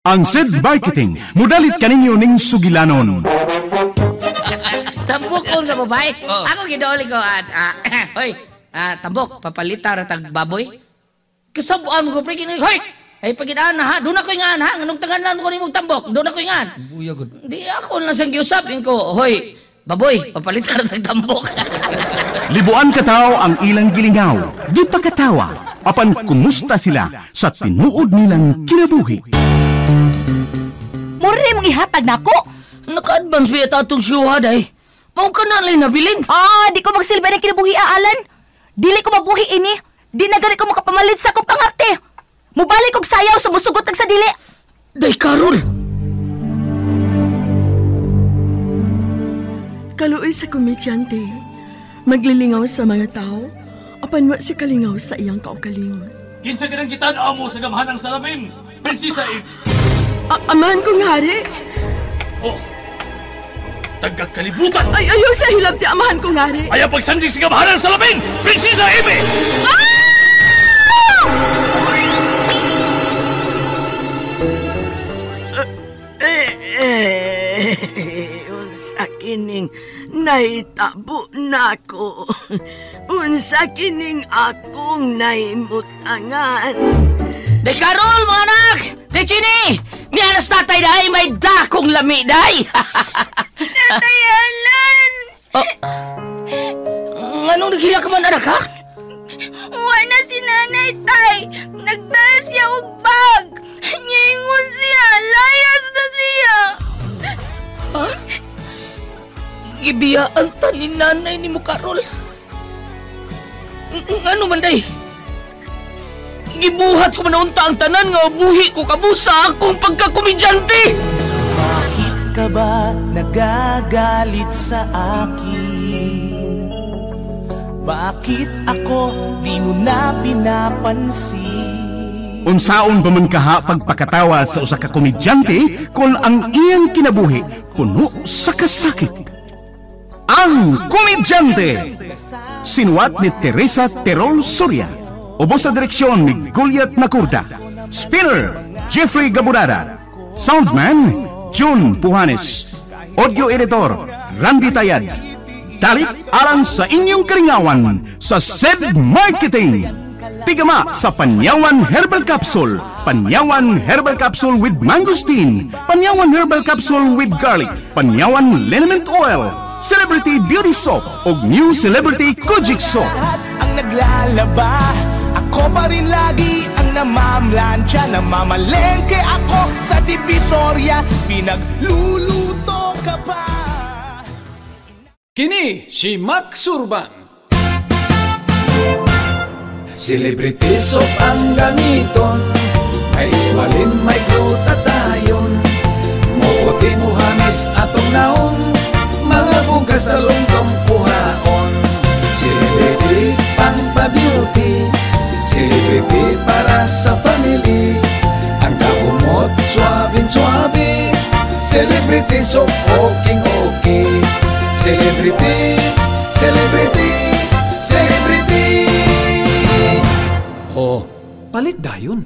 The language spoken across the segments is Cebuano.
Ang Sid Marketing, mudalit kaninyo ning sugilanon. Tambok ko nga babae. Oh. Ako gidooli ko at hoy, tambok papalita ra tag baboy. Kasabuan ko pre kini, hoy. Ay pagidaan ha, doon ako ingan ha, nganong taganlan ko nimong tambok, doon ako ingan. Buya gud. Di ako lang siyang giusap ko, hoy, baboy, papalita ra tag tambok. Libuan kataw ang ilang gilingaw, di pa katawa, apan kumusta sila sa tinuod nilang kinabuhi. Mura mong ihatag nako. Naka-advance ba yata atong siyuha, day? Mao ka na lang nabilin. Ah, di ko magsilbi ng kinabuhi, Alan. Dili ko mabuhi ini. Di na gani ko makapamalit sa akong pangarte. Mubalik og sayaw sa musugot tag sa dili. Day, Karol! Kaluoy sa komedyante. Maglilingaw sa mga tao, apan wa si kalingaw sa iyang kaugalingon. Kinsa kanang gitan-aw mo sa gamhanang salamin, Prinsesa Eve? Amahan kong hari? Oh, tagakalibutan! Ay, ayaw sa hilab ti amahan kong hari! Ayaw pagsandig sa gamhanang salamin, Prinsesa Eve! Ah! Unsa kining naitabo nako. Unsa kining akong naimutangan. Day Karol, mga anak! Day Chini! Mianas tatay day, may dakong lami day! Tatay Alan! Oh, nganong naghila ka man, anak, ha? Wala si nanay, tay! Nagdala siya og bag! Ngingon siya! Layas na siya! Ha? Gibiyaan ta ni nanay ni mo, Karol. Ngano man, day? Gibuhat ko man unta ang tanan nga buhi ko kamo sa akong pagkakomedyante! Bakit ka ba nagagalit sa akin? Bakit ako di mo na pinapansin? Unsaon ba man kaha pagpakatawa sa usa ka komedyante kung ang iyang kinabuhi puno sa kasakit? Ang Komedyante! Sinuwat ni Teresa Terol Soria. Ubos sa direksyon ni Goliath Nakurda. Spinner, Jeffrey Gaburada. Soundman, June Puhanes. Audio editor, Randy Tayad. Dalit alang sa inyong karingawan sa Zed Marketing. Tigama sa Panyawan Herbal Capsule, Panyawan Herbal Capsule with Mangosteen, Panyawan Herbal Capsule with Garlic, Panyawan Liniment Oil, Celebrity Beauty Soap o New Celebrity Kojic Soap. Ang naglalaba, ako pa rin lagi ang namamlansya, namamalengke ako sa Divisoria, pinagluluto ka pa. Kini si Max Surban. Celebrity soap ang gamiton, may iskwalin, may glutatayon. Muputi mo hamis atong naong, mga bugas talongtong kuhaon. Celebrity pang pa-beauty, celebrity para sa family. Ang kahumot, suabing-suabi, celebrity soap, okay-okay. Celebrity, celebrity, celebrity. Oh, palit dayon.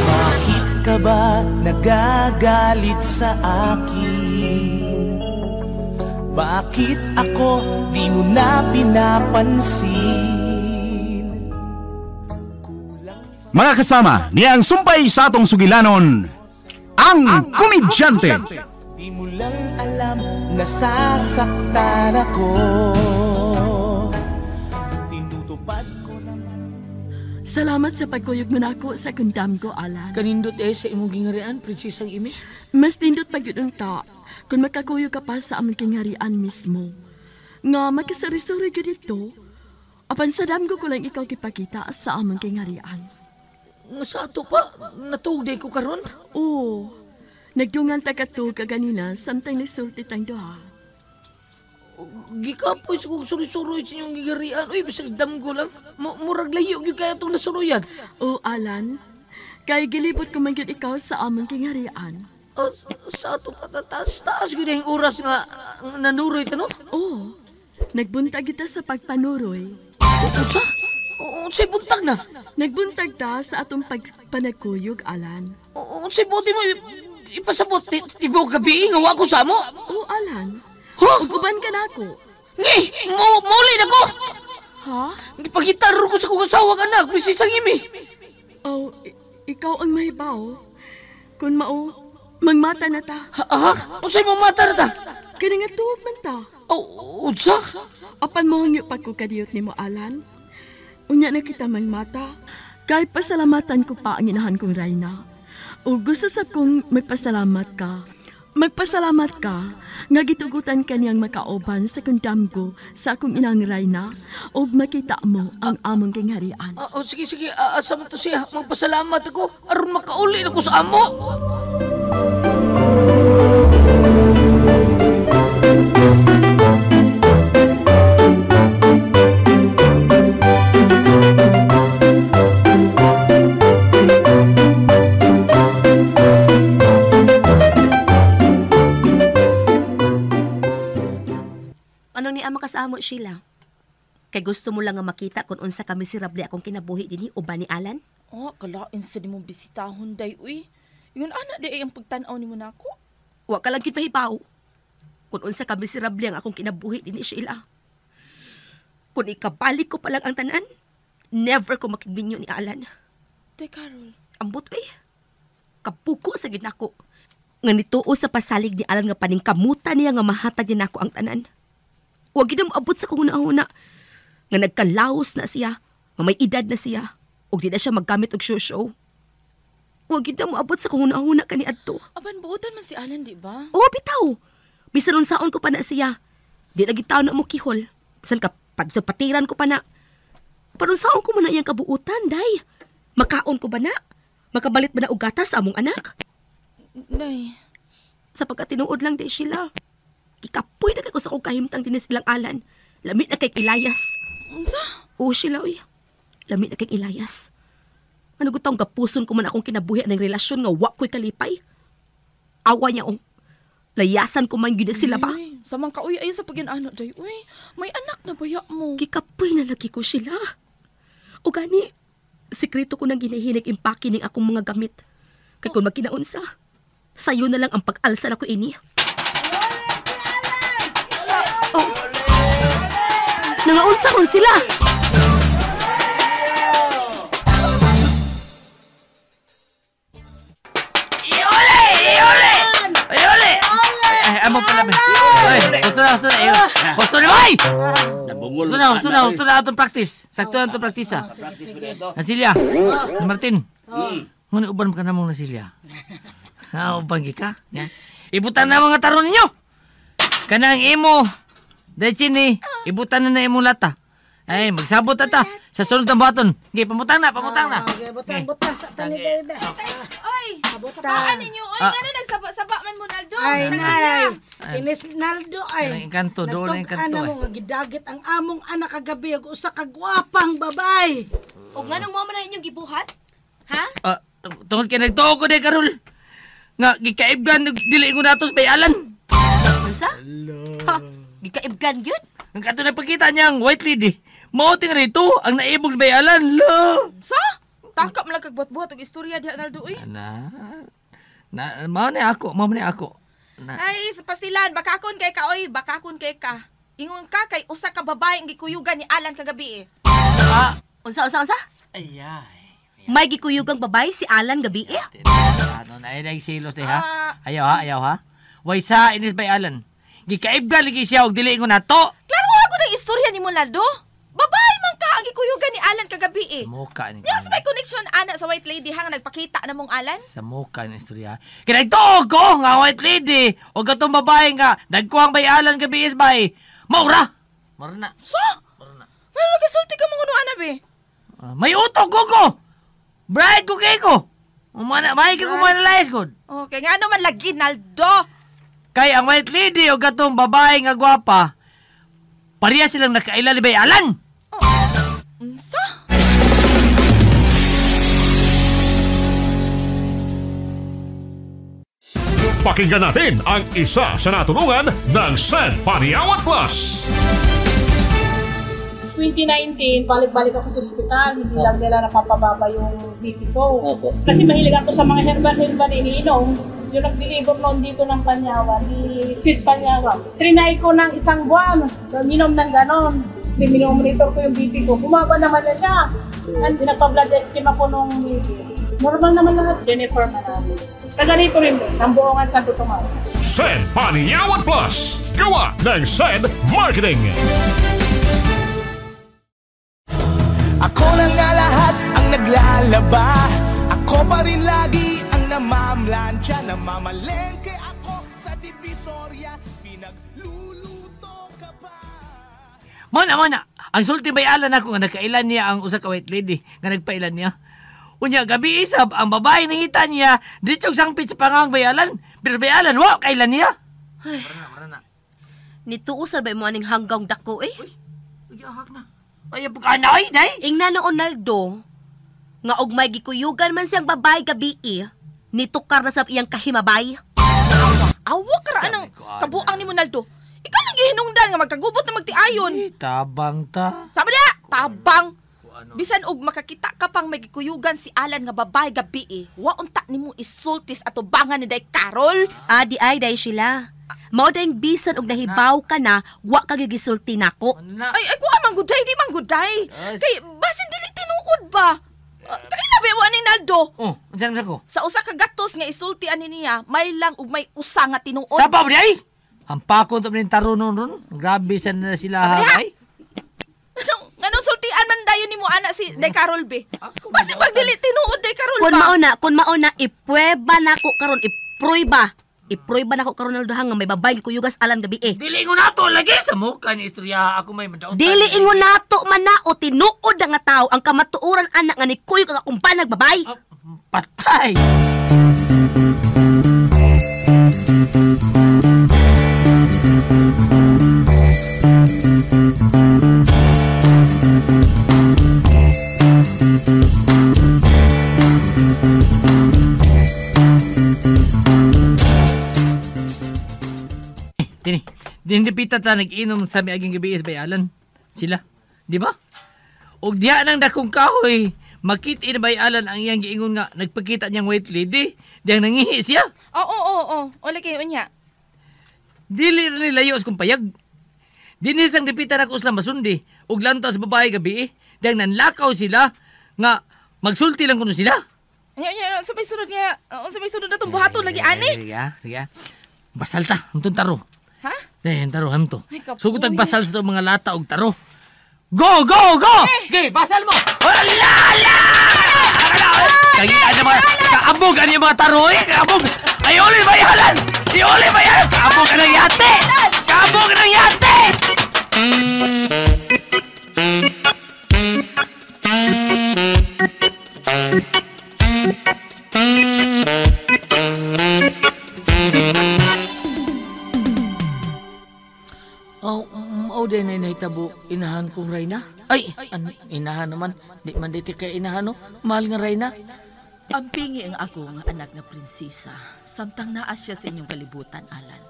Bakit ka ba nagagalit sa akin? Bakit ako di mo na pinapansin? Mga kasama, niya ang sumpay sa atong sugilanon, ang Komedyante. Di mo lang alam, nasasaktan ako. Tinutupad ko naman. Salamat sa pagkuyog mo nako sa kundam ko, Alan. Kanindot sa imong gingarian, Prinsesang Ime. Mas nindot pag yun ta, kung makakuyog ka pa sa among kingarian mismo. Nga makasari-suri gyud dito, apan sa damgo ko lang ikaw kipakita sa among kingarian. Nga sa ato pa, natugday ko karon. Oo, nagdungan ta katug kaganina samtang nagsulti tang duha. Gikapoy sa kong suri-suroy sa inyong gigarian. Uy, bisag damgo lang. Murag layo gyud kaya itong nasuruyan. Oo, Alan. Kay gilibot ko man gyud ikaw sa among kingharian. Sa ato pagkataas-taas gyud ang oras nga nanuroy ta, no? Oo. Nagbuntag kita sa pagpanuroy. Unsa? Unsay buntag na? Nagbuntag ta sa atong pagpanagkuyog, Alan. Unsay buti mo ipasabot tibuok gabi nga wa ko sa amo? Oo, Alan. Ha? Ug uban ka nako. Ngi, muli na ko. Ha? Gipagitaro ko sa kong asawa anak, Mrs. Angimi. Oh, ikaw ang mahibaw. Kung mao, mangmata na ta. Ha? Unsay mamata na ta? Kani nga tuog man ta. Oh, unsa? Apan mo hangyo pagkukadiyot nimo, Alan. Unya na kita mangmata. Kay pasalamatan ko pa ang inahan kong Reyna. O gusto sa kong magpasalamat ka. Magpasalamat ka nga gitugutan ka niyang makauban sa kundamgo sa akong inang Reyna ug makita mo ang among kingharian. Oh, sige, sige. Asa man to siya? Magpasalamat ako aron makauli na ko sa amo. Ano ni ama kasamo, Sheila? Kay gusto mo lang nga makita kung unsa ka miserable akong kinabuhi dinhi uban ni Alan? Oh, kalain sa di mo bisitahon day uy. Ingon ana di ay ang pagtan-aw nimo nako. Wa ka lang gid mahibaw. Kung unsa ka miserable ang akong kinabuhi dinhi, Sheila. Kung ikabalik ko pa lang ang tanan, never ko makigbinyo ni Alan. Day Carol. Ambot uy. Kapuko sa gid nako. Nga nituo sa pasalig ni Alan nga paningkamutan niya nga mahatag niya nako ang tanan. Wa gid moabot sa kong hunahuna nga nagkalaos na siya, nga may edad na siya, ug di na siya maggamit og show-show. Wa gid moabot sa kong hunahuna kaniadto. Apan buotan man si Alan, di ba? Oo, bitaw. Bisan unsaon ko pa na siya. Di lagi taon na mo kihol. Bisan ka pagsapatiran ko pa na. Pero unsaon ko man na iyang kabuutan, day. Makaon ko ba na? Makabalit ba na og gatas sa among anak? Day. Sa pagkatinuod lang, day sila. Gikapoy na kay ko sa akong kahimtang dinis ilang Alan. Lami na kay Ilayas. Unsa? Oo, Sheila, uy. Lami na kay Ilayas. Ano gutong gapuson ko man akong kinabuhi ng relasyon nga wa ko'y kalipay? Awa niya, oh. Layasan ko man yun na sila ba? Ay, samang ka, uy, ayo sa pag-inano, day. Uy, may anak na baya mo. Gikapoy na lagi ko sila. O gani, sikreto ko nang ginahinig impake ning akong mga gamit. Kay kung magkinaunsa, sayo na lang ang pag-alsa na ko ini. Oh. Nangaunsa ron sila. Iole! Iole! Iole! Ay, amo pala ba? Ay, gusto na, gusto na. Gusto na, bay! Gusto na, gusto na, gusto na atong practice. Sakto na atong practice, ha. Nasilya, Martin. Ngunit uban ka na mong Nasilya. Ha, uban ka? Ibutan na mga taron ninyo. Kanang imo, dahil ibutan na na imong lata. Ay, magsabot na ta. Sa sunod ng baton. Okay, pamutang na, pamutang na. Okay, butang, butang sa tani day ba. Ay, sabaan ninyo. Oy, ngano nagsaba-saba man mo, Naldo? Ay, nay. Kinis Naldo ay. Ang kanto, doon ang kanto. Nagtug-an mo nga gidagit ang among anak kagabi ug usa ka gwapang babay. Og nganong mo man na inyong gibuhat? Ha? Tungod kay nagtuo ko day Karol. Nga gikaibgan dili ko natos bay Alan. Unsa? Ha, gikaibgan gyud? Ang kato na pagkita niyang white lady. Mao ting rito ang naibog bay Alan. Lo. Sa? Takap man lang kag buhat-buhat og istorya diha Naldo uy. Na. Na mao ni ako, mao ni ako. Na. Ay, sa pasilan, bakakon kay ka oy, bakakon kay ka. Ingon ka kay usa ka babae ang gikuyugan ni Alan kagabi eh. Unsa unsa unsa? Ayay. May gikuyugang babae si Alan gabi eh. Ano na ay silos eh ha? Ayaw ha, ayaw ha. Way sa inis bay Alan. Gikaibgan lagi siya og dili ko nato. Klaro ako ng istorya nimo Naldo. Babae man ka ang gikuyugan ni Alan kagabi eh. Muka ni. Yes, may connection ana sa white lady hang nagpakita na mong Alan. Sa muka ni istorya. Kaya nagtuo ko nga white lady og katong babae nga nagkuhang bay Alan gabi is bay. Maura. Maura na. So? Maura na. Ano nagasulti ka mga ana be? May utok ko ko. Bride ko kay ko. Umana may ka kumanalyze good. Okay, ngano man lagi Naldo. Kay ang white lady o katong babae nga gwapa, pareha silang nakaila ni bay Alan. Oh, unsa? Pakinggan natin ang isa sa natulungan ng Sen Paniawan Plus. 2019, balik-balik ako sa ospital. Hindi lang nila napapababa yung BP ko. Kasi mahilig ako sa mga herbal-herbal iniinom. Yung nag-deliver noon dito ng Panyawan, ni Sid Panyawan. Trinay ko ng isang buwan, minom ng ganon. Minomonitor ko yung BP ko. Bumaba naman na siya. And pinapa-blood team ako nung BP. Normal naman lahat. Jennifer Manalis. Taga rito rin din, ng Buongan Santo Tomas. Sen Panyawan Plus. Gawa ng Sen Marketing. Ako na nga lahat ang naglalaba. Ako pa rin lagi ang namamlansya. Namamalengke ako sa Divisoria. Pinagluluto ka pa. Mona. Ang sulti bayalan ako nga nakailan niya ang usa ka white lady nga nagpailan niya. Unya gabi isab ang babae nangita niya ditsog sangpit sa pangang bayalan. Pero bayalan wa kailan niya. Ay. Nituo sa ba mo aning hanggang dako eh? Uy, ahak na. Ay, anay, day. Ingna na Ronaldo nga og may gikuyugan man siyang babae gabi eh, nitukar na sa iyang kahimabay. Awak ra anang kabuang ni Ronaldo. Ikaw lang gihinungdan nga magkagubot na magtiayon. Eh, tabang ta. Sabi niya, tabang. Bisan og makakita ka pang may gikuyugan si Alan nga babae gabi eh, wa unta nimo isultis atubangan ni Day Carol. Adi ay day sila. Mao dayng bisan og nahibaw ka na, wa ka gigisulti nako. Ay, ay kuha mangguday, di mangguday. Kay basin dili tinuod ba? Kay labi wa ni Naldo. Oh, unsa man ko? Sa usa ka gatos nga isulti ani niya, may lang og may usa nga tinuod. Sa pa day? Hampakon to ning taronon ron. Grabe sa na sila hay. Nganong sultian man dayon nimo ana si Day Carol be? Basin pag dili tinuod Day Carol ba? Kun mauna iprueba nako karon, iprueba. Iprueba nako karon Ronaldo nga may babae gikuyugas Alan gabi eh. Dili ingon nato lagi sa muka ni istorya ako may madaot. Dili ingon nato man na o tinuod nga tao ang kamatuoran anak nga nikuyog ang akong banag babay. Patay. Dini, dipita ta nag-inom sa miaging gabi is bayalan. Sila, di ba? Og diha nang dakong kahoy, makita na bayalan ang iyang giingon nga nagpakita niyang white lady, diyang nangihi siya. Oo. Uli kayo unya. Dili na nilayo sa kumpayag. Dini sang dipita na ko sila masundi, og lantaw sa babae gabi eh, diyang nanlakaw sila nga magsulti lang kuno sila. Unya, sa may sunod nga, sa may sunod na itong buhaton lagi ani. Sige. Basal ta, amtong taro. Ha? Eh, taro, hamto. Sugod ang basal sa mga lata og taro. Go, go, go! Okay, basal mo! Wala, la! Kaya na mga, kaabog ang mga taro eh! Kaabog! Ay, uli bayalan! Di uli bayalan! Kaabog ang yate! Kaabog ang yate! Oh, din ay nahitabo inahan kong Reyna. Ay, inahan naman. Di man diti kay inahan, no? Mahal nga Reyna. Ampingi ang ako nga anak nga prinsesa. Samtang naa siya sa inyong kalibutan, Alan.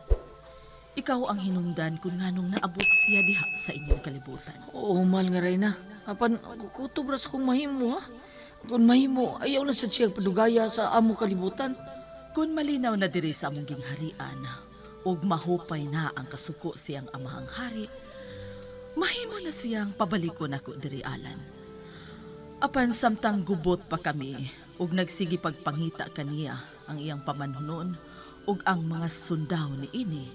Ikaw ang hinungdan kung nganong naabot siya diha sa inyong kalibutan. Oo, mahal nga Reyna. Apan, kutob ra sa kong mahimo, ha? Kung mahimo, ayaw lang sa siya padugaya sa among kalibutan. Kung malinaw na diri sa among gingharian, ug mahupay na ang kasuko siyang amahang hari, mahimo na siyang pabalikon ako diri, Alan. Apan samtang gubot pa kami ug nagsigi pagpangita kaniya ang iyang pamanhunon ug ang mga sundaw ni ini.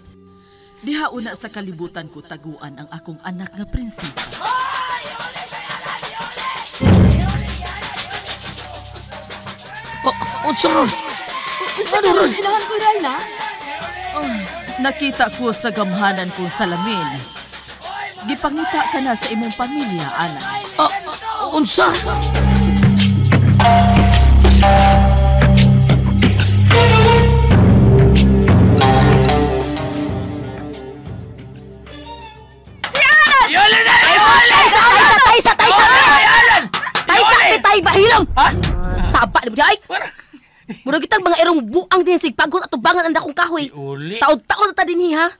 Diha una sa kalibutan ko taguan ang akong anak nga prinsesa. Unsa ron? Unsa ron? Inahan ko, Reyna. Oh, nakita ko sa gamhanan kong salamin. Gipangita ka na sa imong pamilya, Alan. Unsa? Si Alan! Taysa, taysa, taysa! Taysa, tay ba hilom? Saba, di ba ay? Mura kita tag mga irong buang din sigpagot at tubangan ang dakong kahoy. Uli. Taod-taod ta dinhi ha.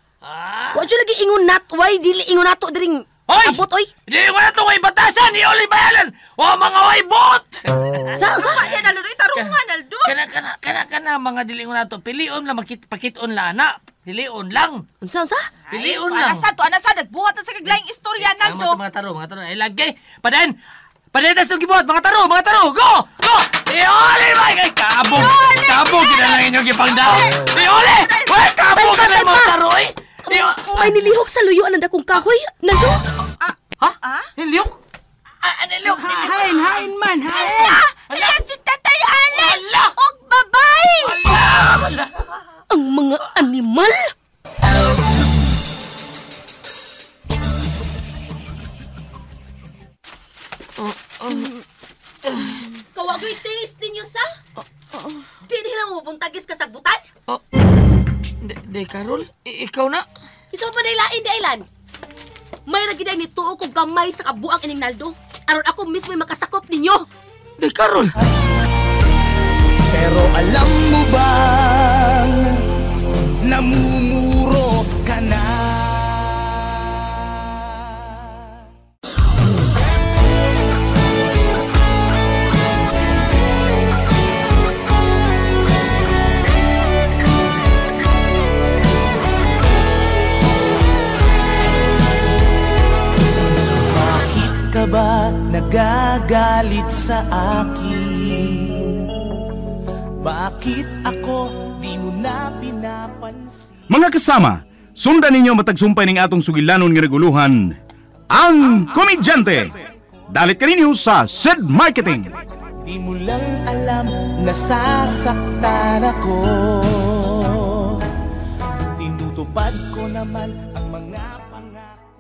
Wa jud lagi ingon nat, way dili ingon nato diring Hoy! abot oy. Di wala to way batasan, iuli bayalan. Wa mga way bot. Sa sa Di Naldo, tarungan Naldo. Kana kana kana kana mga dili ingon nato. Pilion lang pakiton la na. Pilion lang. Unsa unsa? Pilion lang. Ana sa to, ana sa nagbuhat na sa kaglaing istorya Naldo. Mga taro, mga taro. Ay lagi. Padayon. Padayon tas gibuhat mga taro, mga taro. Go! Go! Iuli ba kay kaabog. Kaabog gina lang inyong gipangdaw. Iuli! Way kaabog ka na mga taro eh. May nilihok sa luyuan ang dakong kahoy. Naldo. Ha? Nilihok? Nilihok? Hain, hain man, hain. Ala si Tatay Alan! Og babay! Ang mga animal! Kawagoy taste ninyo sa? Di nila mabuntagis kasagbutan? Di, Carol, ikaw na. Isa pa nailain di ailan. May ragi ni tuo kog gamay sa kabuang ining Naldo. Aron ako mismo ay makasakop ninyo. Di, Carol. Pero alam mo bang namumuro ka na? Bakit ka ba nagagalit sa akin? Bakit ako di mo na pinapansin? Mga kasama, sundan ninyo matagsumpay ning atong sugilanon nga naguluhan, ang Komedyante. Dalit kaninyo sa Sid Marketing. Di mo lang alam, nasasaktan ako. Tinutupad ko naman ang mga pangako.